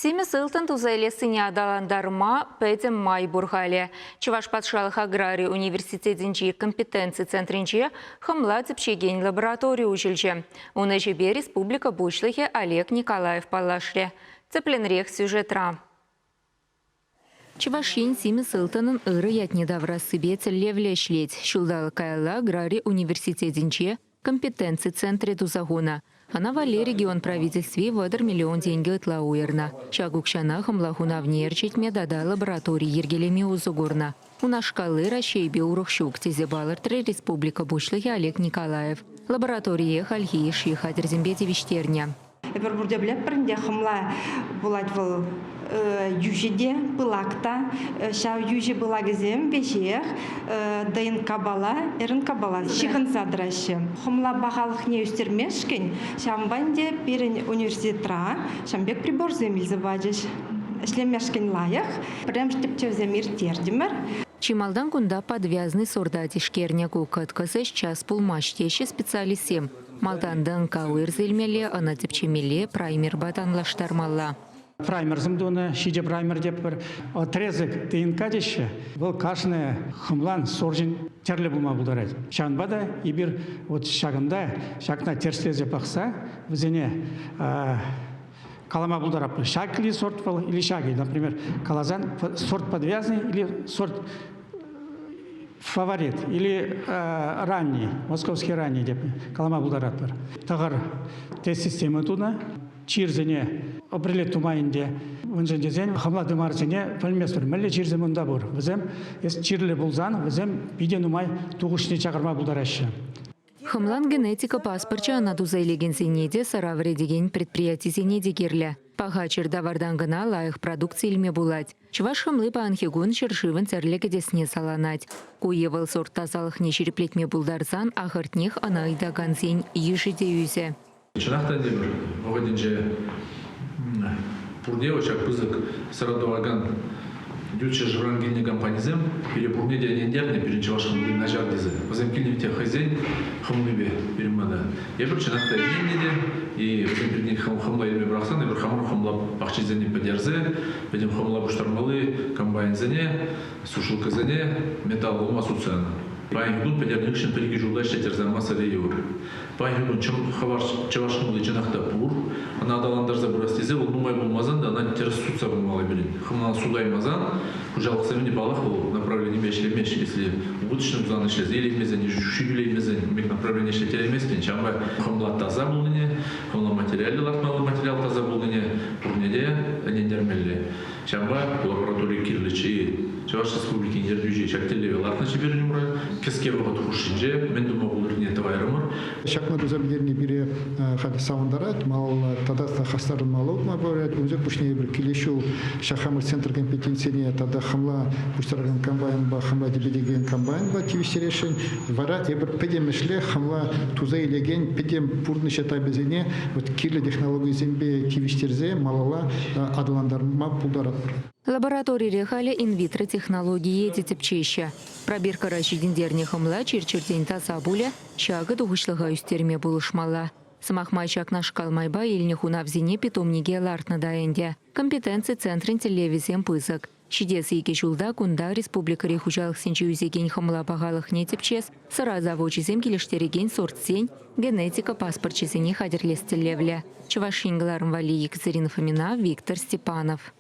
Симӗс ылтӑн туса илессине аталантарма пӗтӗм май пур халӗ. Чӑваш патшалӑх аграри университетӗнчи компетенци центрӗнче хӑмла тӗпчекен лаборатори уҫӑлчӗ. Ун ӗҫӗпе республика Пуҫлӑхӗ Олег Николаев паллашрӗ. Тӗплӗнрех сюжетра. Чӑваш Ен симӗс ылтӑнӑн ырӑ ятне тавӑрассипе тӗллевлӗ ӗҫлет. Ҫулталӑк каялла аграри университетӗнче компетенци центрӗ туса хунӑ. Ӑна валли регион правительстви 30 миллион тенкӗ ытла уйӑрнӑ. Ҫак укҫана хӑмла хунавне ӗрчетме тата лаборатори йӗркелеме усӑ курнӑ. Унашкалли Раҫҫейпе урӑх ҫук, тесе палӑртрӗ республика Пуҫлӑхӗ Олег Николаев. Лабораторие хальхи йышши хатӗрсемпе тивӗҫтернӗ. Эпир пурте пӗлетпӗр ӗнтӗ, хӑмла пулать вӑл йӳҫӗ те, пылак та. Ҫав йӳҫӗ пылакӗсем веҫех ДНКпала, РНКпала ҫыхӑнса тӑраҫҫӗ. Хӑмла пахалӑхне ӳстермешкӗн ҫавӑнпа ӗнтӗ пирӗн университетра ҫавӑн пек приборсем илсе пачӗҫ. Ӗҫлемешкӗн лайӑх. Пӗрремӗш тӗпчевсем ирттертӗмӗр. Чи малтан кунта подвязный сорта тишкернӗ ку кӑткӑс ӗҫ час пулмасть теҫҫӗ специалистсем. Малтан ДНК уйӑрса илмелле, ӑна тӗпчемелле, праймерпа танлаштармалла. Праймерсем тунӑ, ҫичӗ праймер тетпӗр. Отрезок ДНК теҫҫӗ. Вӑл кашни хӑмлан сорчӗн тӗрлӗ пулма пултарать. Ҫавӑнпа та эпир вот ҫакӑнта ҫакна тӗрӗслесе пӑхса вӗсене калама пултаратпӑр. Ҫак или сорт вӑл, или ҫак. Например, каласан сорт подвязанный или сорт фаворит или ранний, московский ранний деп калама пултаратпӑр. Тӑхӑр тест системы тунӑ. Чирсене определить тума ӗнтӗ. Уншӑн тесен хӑмла тымарсене пӗлместпӗр. Мӗнле чирсем унта пур. Вӗсем эс чирлӗ пулсан вӗсем питӗ нумай тухӑҫне чакарма пултараҫҫӗ. Хӑмлан генетика паспорчӗ ӑна туса илекенсене те, сӑра вӗретекен предприятисене те кирлӗ. Паха чӗртавартан кӑна лайӑх продукци илме пулать. Чӑваш хӑмли паянхи кун ҫӗршывӑн тӗрлӗ кӗтесне саланать. Ку е вӑл сорт тасалӑхне ҫирӗплетме пултарсан ахӑртнех ӑна ыйтакансен йышӗ те ӳсӗ. Чӑнах та тепӗр вӑхӑтӗнче пурте ҫак пысӑк сӑра тӑвакан ют ҫӗршывран килнӗ компанисем пире пурне те ӗнентернӗ пирӗн чӑваш хӑмли начар тесе. Вӗсем килнӗ те хӑйсен хӑмлипе пирӗн пата. Эпир чӑнах та ӗненнӗ те, и вӗсем пиртен хӑмла илме пӑрахсан эпир хамӑр хӑмла пахчисене пӗтерсе пӗтӗм хӑмла пуҫтармалли комбайнсене, сушилкӑсене металл улма сутса янӑ. Паянхи кун пӗтернӗ хыҫҫӑн пӗр-икӗ ҫулта ӗҫлеттерсе яма сӗре йывӑр. Паянхи кун чӑваш хӑмли чӑнах та пур. Ӑна аталантарса пырас тесе вӑл нумай пулмасан та ӑна тӗрӗс сутса пымалла пирӗн. Хӑмлана сутаймасан хуҫалӑхсем те паллах вӑл направленипе ӗҫлемест. Если убыточно пулсан ӗҫлесе илеймесен, ҫӳлеймесен мек направление ӗҫлеттерейместӗн. Ҫавӑнпа хӑмла таса пулнине, хӑмла материалӗ лартмалли материал таса пулнине пурне те ӗнентермелле. Ҫавӑнпа лаборатори кирлӗччӗ-и? Чӑваш Республикин ертӳҫи ҫак тӗллеве лартнӑччӗ пирӗн умра. Кӗске вӑхӑт хушшинче мӗн тума пултарнине тӑвайрӑмӑр. Ҫакна туса пӗтерни пире халь савӑнтарать, малалла тата та хастаррӑн мала утма пулать. Унсӑр пуҫне эпир килес ҫул ҫак хамӑр центр компетенцине тата хӑмла пуҫтаракан комбайнпа, хӑмла типӗтекен комбайнпа тивӗҫтересшӗн. Вара эпир пӗтӗмӗшле хӑмла туса илекен пӗтӗм пурнӑҫ этапӗсене вот кирлӗ технологисемпе тивӗҫтерсе малалла аталантарма пултаратпӑр. Лабораторире халӗ инвитро технологие те тӗпчеҫҫӗ. Пробиркӑра ҫитӗнтернӗ хӑмла чир-чӗртен таса пулӗ, ҫакӑ тухӑҫлӑха ӳстерме пулӑшмалла. Сӑмах май, ҫакнашкал майпа илнӗ хунавсене питомнике лартнӑ та ӗнтӗ. Компетенци центрӗн тӗллевӗсем пысӑк. Ҫитес икӗ ҫулта кунта республикӑри хуҫалӑхсенче ӳсекен хӑмла пахалӑхне тӗпчес, сӑра завочӗсем килӗштерекен сортсен генетика паспорчӗсене хатӗрлес тӗллевлӗ. Чӑваш Ен кӑларӑм валли Екатерина Фомина, Виктор Степанов.